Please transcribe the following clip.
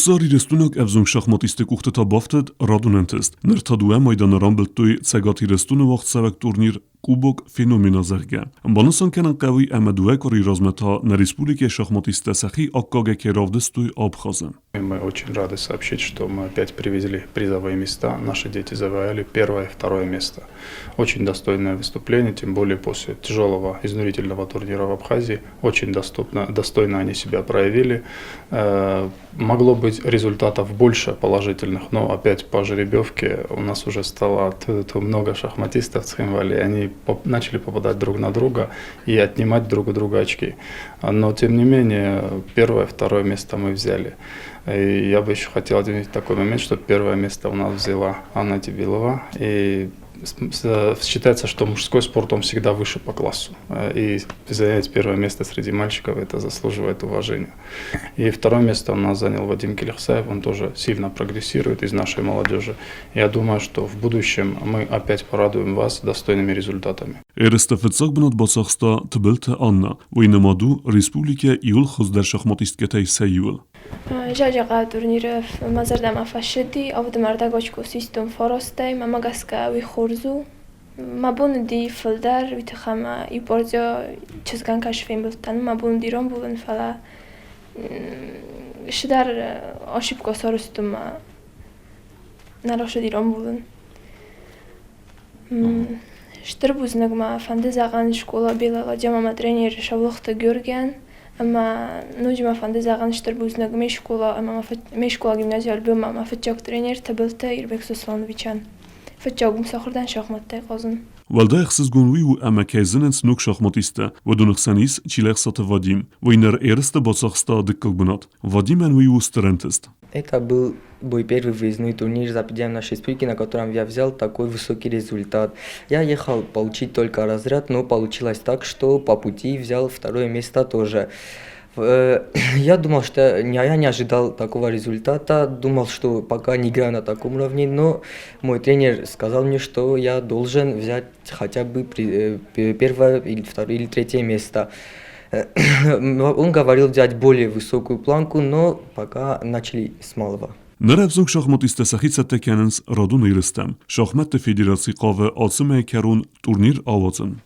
Хуссар Ирыстойнаг ӕвзонг шахматистты къухты та бафтыд радон ӕнтыст. Ныр та дыууӕ майданы рамбылдтой Цӕгат Ирыстоны уагъдцӕуӕг турнир Кубок феномена, зӕгъгӕ. Банысан кӕнын хъӕуы, ӕмӕ дыууӕ къуырийы размӕ та нӕ республикӕйы шахматисттӕ сӕхи аккагӕй кӕй равдыстой Абхазы. Мы очень рады сообщить, что мы опять привезли призовые места. Наши дети завоевали первое и второе место. Очень достойное выступление, тем более после тяжелого, изнурительного турнира в Абхазии. Очень доступно, достойно они себя проявили. Могло быть результатов больше положительных, но опять по жеребьевке у нас уже стало много шахматистов в Цхинвале, и они начали попадать друг на друга и отнимать друг у друга очки. Но тем не менее, первое, второе место мы взяли. И я бы еще хотел отметить такой момент, что первое место у нас взяла Анна Тибилова. И считается, что мужской спорт, он всегда выше по классу. И занять первое место среди мальчиков, это заслуживает уважения. И второе место у нас занял Вадим Келихсаев, он тоже сильно прогрессирует из нашей молодежи. Я думаю, что в будущем мы опять порадуем вас достойными результатами. Ерысты фыццаг бынат бацахста Тыбылты Анна. Уый нымад у республикӕйы иууыл хуыздӕр шахматисткӕтӕй сӕ иуыл. Жаджакъа турниры мӕ зӕрдӕмӕ фӕцыди, авд ӕмӕ очко систон фарастӕй, мӕмӕ гӕсгӕ уый хорз у. Мӕ бон уыди фылдӕр, уый тыххӕй ӕмӕ иу пъордзио чызгӕн кӕс фембылдтӕн, мӕ бон уыди рамбулын, фӕлӕ цыдӕр ошибка сарӕзтон мӕ нӕ рӕсугъди рамбулын. Стыр бузныг мӕ фӕнды зӕгъын скъола Белая ладья мӕ тренер Саулохты Георгийӕн ӕмӕ ноджы мӕ фӕнды зӕгъын стыр бузныг ме скъола ӕмӕ ме скъола гимнази Альбион ӕмӕ мӕ фыццаг тренер Тыбылты Ирбег Сослановичӕн. Фыццаг уым сахуыр дӕн шахматтӕй хъазын. Уӕлдай ӕхсызгон уый у, ӕмӕ кӕй зынынц ног шахматисттӕ, уыдоны хсӕн ис Чилӕхсаты Вадим. Уый ныр ерысты бацахста дыккаг бынат. Вадимӕн уый у стыр ӕнтыст. Это был мой первый выездной турнир за пределами нашей республики, на котором я взял такой высокий результат. Я ехал получить только разряд, но получилось так, что по пути взял второе место тоже. Я думал, что я не ожидал такого результата, думал, что пока не играю на таком уровне, но мой тренер сказал мне, что я должен взять хотя бы первое или второе или третье место. Он говорил взять более высокую планку, но пока начали с малого. Ныр ӕвзонг шахматисттӕ сӕхи цӕттӕ кӕнынц радон ерыстӕм. Шахмӕтты федераци хъавы ацы мӕйы кӕрон турнир ауадзын.